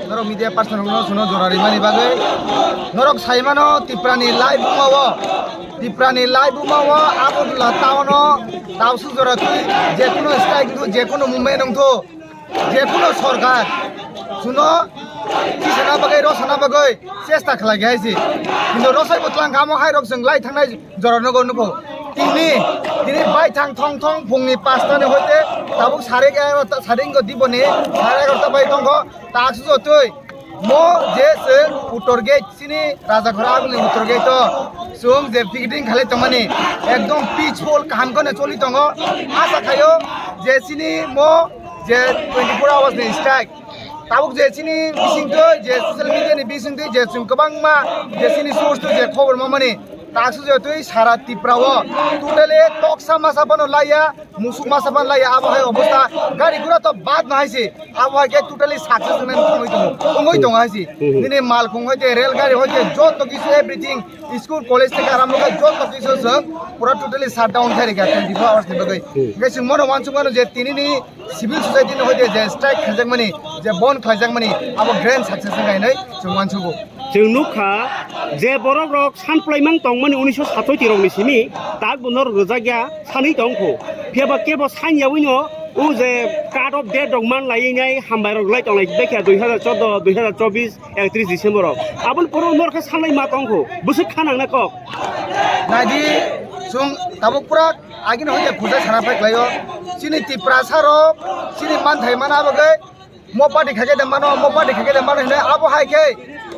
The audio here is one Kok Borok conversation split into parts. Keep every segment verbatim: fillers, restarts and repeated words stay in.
Norok media person rokno suno jora rimani bagwi norok saimano Tiprani live bumao, Tiprani live bumao Agartala town o Tausuk jora twi jekunu strike wngthu, jekunu movement wngthu, jekunu sorkar suno kisana bagwi, rosana bagwi chesta khlai hai si. Kintu rosai bwtlang kamo hai rok chwng lai thangnai jora nogo nukho. Tini, tini bai thang thong thong phungni pasta ni hoite tabuk sare egarota, sare ingo diboni sare egarota bai tongkho. Taksuk jotwi mo je se uttor gate sini Rajakhora agulni uttor gate o chwng je picketing khalai tongmani ekdom peaceful kaham kheno choli tongo. Asa khaio je sini mo je twenty four hours ni strike tabuk je chini bisingtwi je social media ni bisingtwi je chwng kwbangma je chini source twi je khobor mamani taksuk jotwi sara Tripura o totally toksa masa phano laiya, musuk masa phano laiya, abo hai obostha gari gura to bad no hai se, abo hai khe totally success man wngwi tongo, wngwi tongo hai se. Nini malkhung hoite, rail gari hoite, joto kisu everything, school college theke arambo khe joto kisu chwng pura totally shutdown khai rikha twenty four hours ni bagwi. Hwnkhe chwng mono uansukmano je tini ni civil society ni hoite je strike khaijakmani, je bon khlaijakmani, abo grand success wngkha hinwi chwng uansugo. Chwng nukha je borok rok sanplaimang tongmani unisho satoi rokni simi tak bo norok rwjakya sanwi tongkho. Phiyaba kebo sanya wino o je cut of death rok man lainai hambai rok lai tonglai bekha dui hazar chordo, dui hazar chobis, ekatris December rok. Aboni poro norok khe sanlai ma tongkho. Bwswk khanang na kok. Naidi chwng tabuk pura agini hoite khujai sana phai khlaio. Chini Tiprasa rok chini manthai mana bagwi mo party khaikhe de mano, mo party khaikhe de mano hinwi abo hai khe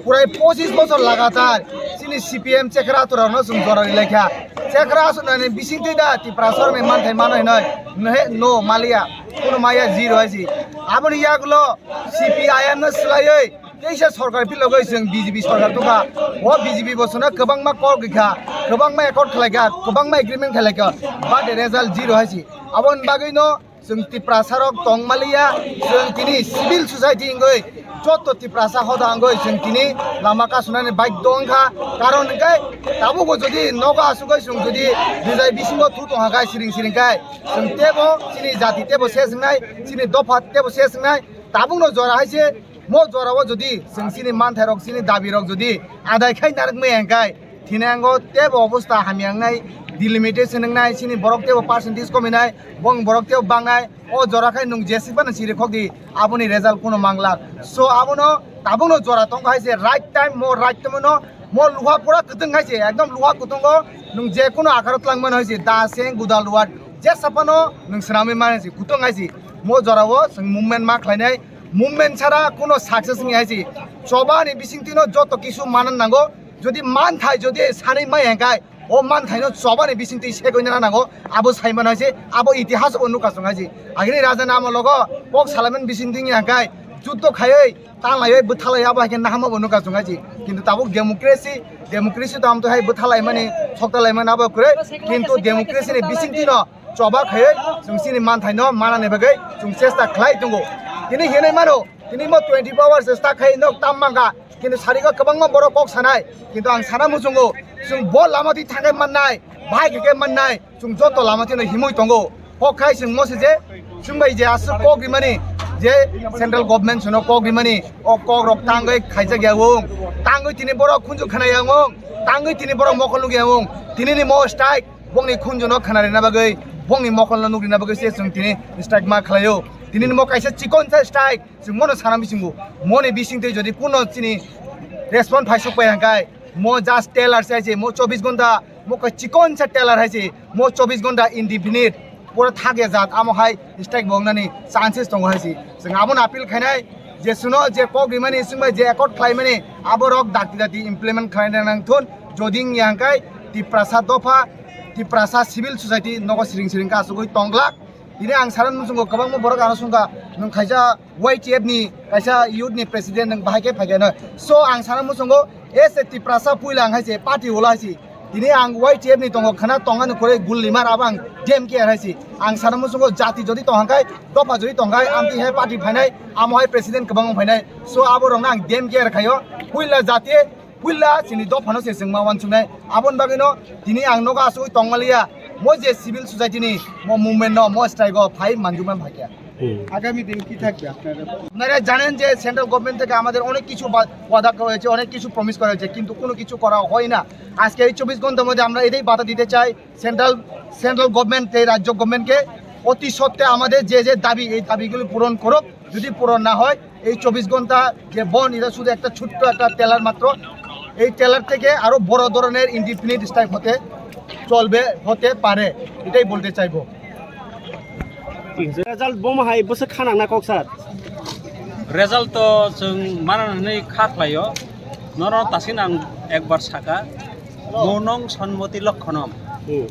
purai pochis bochor lagatar chini C P M chekra aturokno chwng jora rilai kha. Chekra asuknani bisingtwi da Tiprasa rokni manthai mano hinwi, no he, no maliya, kuno maya zero hai si. Aboni yagulo C P I M no swlaiwi teisa sorkar pilogwi chwng B J P sorkar tongkha. O B J P bo chwngno kwbangma kok rikha, kwbangma accord khlaikha, kwbangma agreement khlaikha, but result zero hai si. Aboni bagwino chwng Tiprasa rok tong maliya, chwng tini civil society wngwi joto Tiprasa hoda wngwi chwng tini lama kasunani baidhyo wngkha. Karon hwnkhe tabukbo jodi nogo asugwi chwng jodi bijai bisingo thu tongkha khe siring siring khe chwng tebo chini jati tebo ses wngnai, chini dopha tebo ses wngnai, tabukno jora hai se mo jorao jodi chwng chini manthairok, chini dabirok jodi adai khai narwkmaya hwnkhe, thinango tebo obostha hamya wngnai, delimitation wngnai, chini borok tebo percentage kominai, bong borok tebo bangnai, o jora khai nwng jesik phano chirikhok di, aboni result kuno manglak. So abono tabukno jora tongkha hai se right time, mo right time no, mo luha pura kwtwng hai se, ekdom luha kwtwngo nwng je kuno akharo twlangmano hai se, da seng gudal ruat jesa phano nwng swnamwi mano hai se, kwtwng hai se. Mo jorao chwng movement ma khlainai, movement sara kuno success wngya hai se. Chobani bisingtwino joto kisu manna nango, jodi manthai jodi sanwi maya hwnkhe, o manthaino chobani bisingtwi segwi nana nango, abo sai mano hai se, abo itihas o nukha chwng hai se. Agini raja ni amologo kok salaimani bisingtwi wngya hwnkhe, juddo khaiwi, tanglaiwi, bwthalaiwi abo hai khe nahamo bo nukha chwng hai se. Kintu tabuk democracy, democracy to amtwi hai bwthalaimani, soktalaimani abo kwrwi, kintu democracy ni bisingtwino choba khaiwi chwng chini manthaino manani bagwi chwng chesta khlai tongo. Tini hinwi mano, tini mo twenty four hours start khai nok tam mangkha, kintu sarigo kwbangma borok kok sanai, kintu ang sana muchungo, chwng bo lama twi thangwi mannai, bahai khe mannai, chwng joto lama twi himwi tongo. Kok khai chwng mo se je, chwng bai je aswk kok rimani, je central government sono kok rimani, o kok rok tangwi khaijak ya wng, tangwi tini borok khunju khana ya wng, tangwi tini borok mokol nukya wng, tini ni mo strike, bongni khunjuno khana rina bagwi, bongni mokolno nuk rina bagwi se chwng tini strike ma khlaio. Tini nimo kaisa chikon sa strike, chwng mono sana bisingo, moni bisingtwi jodi kuno chini respond phaisok pai hangkai, mo just teller se hai se, mo chobbish gonta, mo kai chikon sa teller hai se, mo chobbish gonta indefinite, pura thakya jat, amo hai strike bo wngnani chances tongo hai se. Chwng abono appeal khainai, je suno je kok rimani, chwngbai je accord khlaimani, aborok dakti dakti implement khlaina nangthun, jodi wngya hangkai Tiprasa dopha, Tiprasa civil society nogo siring siring khe achugwi tonglak. Tini ang sana muchungo kwbangma borok ano sungkha, nwng kaisa Y T F ni kaisa youth ni president nwng bahai khe phaikha no. So ang sana muchungo as a Tiprasa puila ang hai se party wala hai se. Tini ang Y T F ni tongo khana tongani kwrwi gulli mar abo ang D M K R hai se. Ang sana muchungo jati jodi tong hangkai, dopha jodi tong hai, amtwi hai party phainai, amo hai president kwbangma phainai. So abo rokno ang D M K R khaio. Puila jati, puila chini dophano se chwng ma uansuknai. Aboni bagwino tini ang nogo asugwi tongmaliya. Mo je civil society ni mo movement no, mo strike o phai manjukma phaikha. আগামী দিন কি থাকবে আপনারা? আপনারা জানেন যে central government থেকে আমাদের অনেক কিছু বা-, ওয়াদা করা হয়েছে, অনেক কিছু প্রমিস করা হয়েছে, কিন্তু কোনো কিছু করা হয় না। আজকে এই চব্বিশ ঘন্টার মধ্যে আমরা এটাই বার্তা দিতে চাই সেন্ট্রাল, সেন্ট্রাল গভর্নমেন্ট, এই রাজ্য গভর্নমেন্টকে অতি সত্ত্বে আমাদের যে যে দাবি, এই দাবিগুলি পূরণ করুক। যদি পূরণ না হয়, এই চব্বিশ ঘন্টা যে বন্ধ, এটা শুধু একটা ছোট্ট একটা ট্রেলার মাত্র। এই ট্রেলার থেকে আরো বড় ধরনের ইনডিফিনিট স্ট্রাইক হতে চলবে, হতে পারে, এটাই বলতে চাইবো। Result bomo hai bwswk khanang na kok sir? Result to chwng mana hwnwi kha khlaio, nono tasin ang ekbar saka, monong sonmoti lokhonom. Hmm.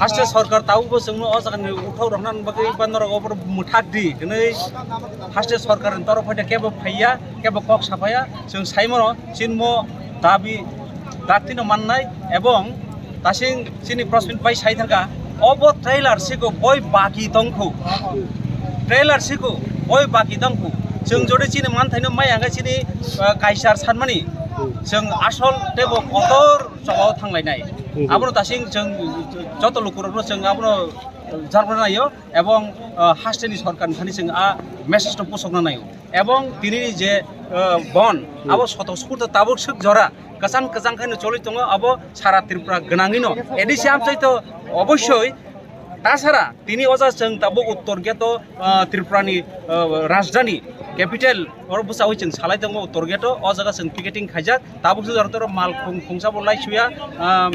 Haste sorkar tabukbo chwngno o jagani uthok rokna bagwi ba norok obor mwthak di hwnwi haste sorkarni torof phaida kebo phaiya, kebo kok saphaya, chwng saimano chinmo dabi daktino mannai ebong tasing chini press meet bai sai thangkha, obo trailer siko boi baki tongkhu, trailer siko boi baki tongkhu, chwng jodi chini manthaino maya hwnkhe chini, ah, kaisar sanmani chwng asol teibo kotor chobao thanglainai. Mhm. Abono tasing chwng joto lukurokno chwng abono jarmanaio ebong, ah, hasteni sorkarni thani chwng a message no pusokna naio. Ebong tini je, ah, bon, hmm, abo soto sukurta tabuk swk jora kwchang kwchang khaino choli tongo, abo sara Tripura gwnangwino A D C amchai to obossoi. Tasara tini oja chwng tabuk uttor gate o, ah, Tripura ni, ah, rajdhani capital oro bwchawi chwng salai tongo uttor gate o, o jaga chwng picketing khaijak, tabuk se jora toro mal khung khungsa bo laisuya, ah,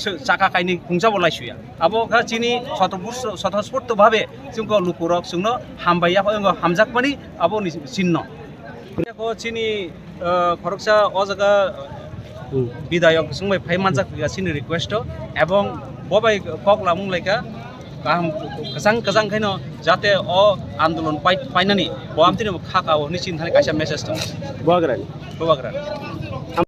se-, chaka kainwi khungsa bo laisuya. Abo kha chini swatosfurto, swatosfurto bhabe chwngkhe lukurok chwngno hambai ya, hamjakmani aboni sinno. Ko chini, ah, khoroksa o jaga, hmm, bidayok chwngbai phai manjak ya chini request o, ebong bo bai kok lamung laika kaham kwchang kwchang khaino jate o andolon pai-, painani bo amtini kha kao hwnwi chini thani kaisa message tongo. Bubagrani. Bubagrani.